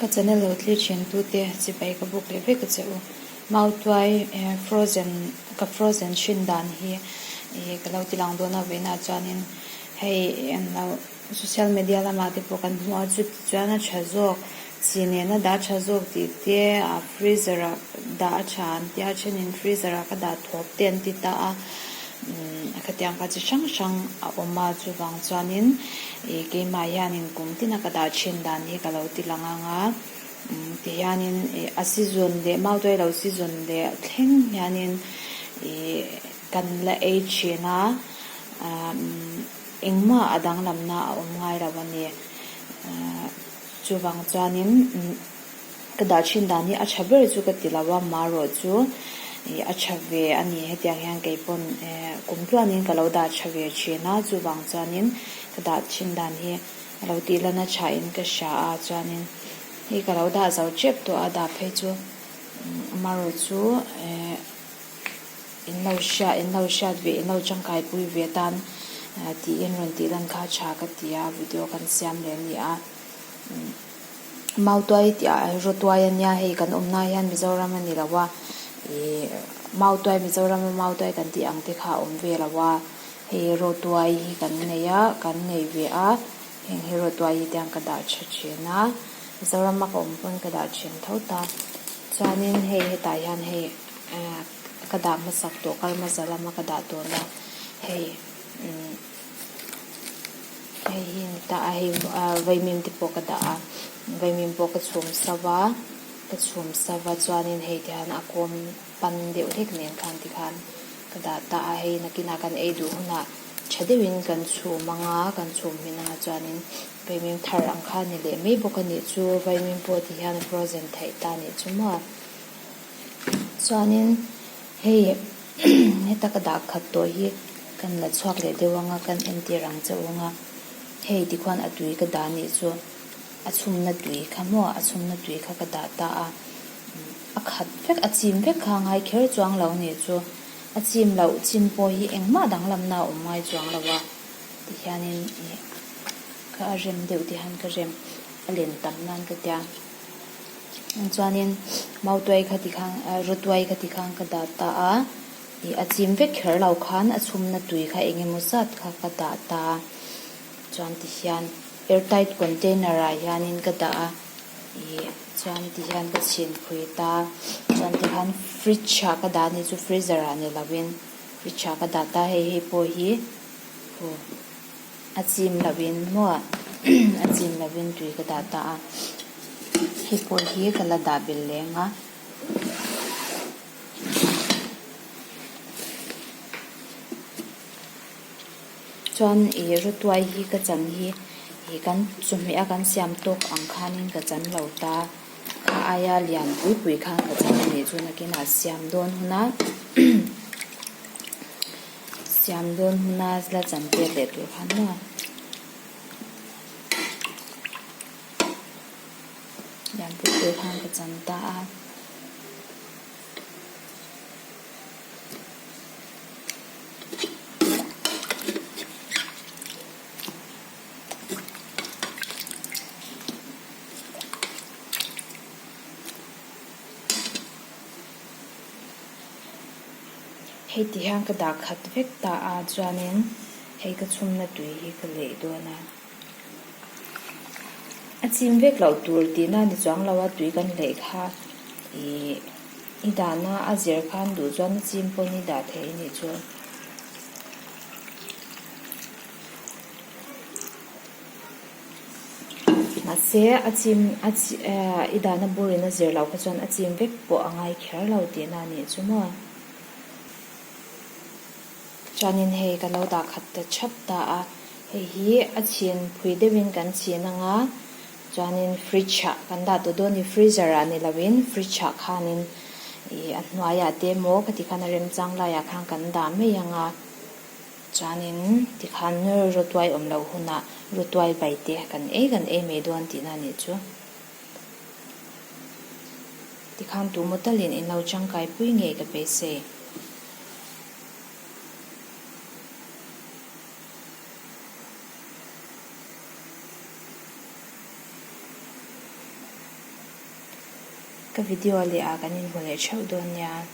Ka channel lo thlir thin tute chibai ka buk leh vek a che u. Mautuai frozen ka frozen hrin dan hi ka lo ti lang dawn a vawiinah chuanin hei englo social media lamah te pawh kan hmu a chuti chuan a tha zawk chi nena dah tha zawk tih te a freezer ah dah a tha an tia thenin freezer ah ka dah thawp te an ti ta a. Khatiang kha chi hrang hrang a awm a, chuvang chuanin ih keimah hianin kum tina ka dah thin dan hi ka lo ti lang ang a, tihianin ih a season leh mautuai lo season leh thleng hianin ih kan la ei thin a, engmah a danglamna a awm ngai lo a ni. Chuvang chuanin. Ka dah thin dan hi a tha ber chu ka ti lo a, marawh chu ih a tha ve a ni. Hetiang hian kei pawn eh kum tluanin ka lo dah tha ve thin a, chuvang chuanin ka dah thin dan hi a lo tih lan a tha in ka hria a, chuanin hei ka lo dah zo tep tawh a, dah phei chu marawh chu eh in lo hria in lo hriat ve in lo tangkai pui ve tan tiin rawn tih lan kha tha ka ti a, video kan siam leh a ni a. Mautuai tih ah Rawtuai a nia hei kan awmna hian Mizoram a ni lo a ih Mautuai Mizoram a Mautuai kan tih ang te kha a awm ve lo a hei Rawtuai hi kan nei a kan nei ve a heng hi Rawtuai hi tiang ka dah tha thin a Mizoram a ka awm pawn ka dah thin tho ta chuanin hei hetah hian hei ah ka dah hmasak tawh karmaza lama ka dah tawhna hei umm. Hei hi ni ta a hei ah vaimim te pawh ka dah a vaimim pawh ka chhum sauh a ka chhum sauh a chuanin hei ti hian a kawm pan deuh hlek nen khan tikhan ka dah ta a hei nakinah kan ei duh hunah tha deuhin kan chhum ang a kan chhum hmin ang a chuanin vaimim thar ang kha a ni leh mai bawk a nih chu vaimim pawh ti hian frozen theih ta a nih chu maw chuanin hei. Heta ka dah khat tawh hi kan la chhuak leh deuh anga kan entir ang che u anga hei tikhuan a tui ka dah nih chu a chhumna tui kha maw a chhumna tui kha ka dah ta a a khat vek a chim vek kha a ngai kher chuang lo nih chu a chim loh chin pawh hi engmah danglamna a awm ngai chuang lo a tihianin ih ka a rem deuh tihian ka rem a len tam nan ka tia. Chuanin mautuai kha ti khan rawtuai kha ti khan ka dah ta a ih a chim vek kher lo khan a chhumna tui kha eng emaw zat kha ka dah ta a chuan ti hian air tight container ah hianin ka dah a ih chuan ti hian ka chhin phui ta chuan ti khan fridge ah ka dah a ni chu freezer ah ni lovin fridge ah ka dah ta hei hei pawh hi aw. A chim lovin maw a chim lovin tui ka dah ta a, hei pawh hi ka la dah belh leng a. Chuan ih rawtuai hi ka chan hi ih kan chawhmeh a kan siam tawk ang khanin ka chan lo ta, kha aia lian pui pui khan ka chan a nih chu nakinah siam dawn hun a. Siam dawn huna la chan pek leh tur khan maw? Lianpui pui khan ka chan ta a. Hei ti hian ka dah khat vek ta a chuanin hei ka chhumna tui hi ka leh dawn a. A chim vek loh tur tihna a ni chuang lo a tui kan leh kha ih i dahna a zir khan duh chuan a chim pawn i dah thei a nih chu. Mahse a chim a chi eh i dahna burin a zir loh kha chuan a chim vek pawh a ngai kher lo tihna a nih chu maw. Chuanin hei ka lo dah khat ta chhap ta a, hei hi a chhin phui deuhin kan chhin ang a, chuanin fridge ah kan dah tawh dawn a ni, freezer ah ni lovin fridge ah khanin ih a hnuaiah te emaw khati khan a remchang laiah khan kan dah mai ang a. Chuanin tikhan rawtuai awm loh hunah rawtuai bai te kan ei kan ei mai dawn tihna a nih chu. Tikhan tu maw talin in lo tangkai pui ngei ka beisei. Ka video leh ah kan inhmu leh theuh dawn nia.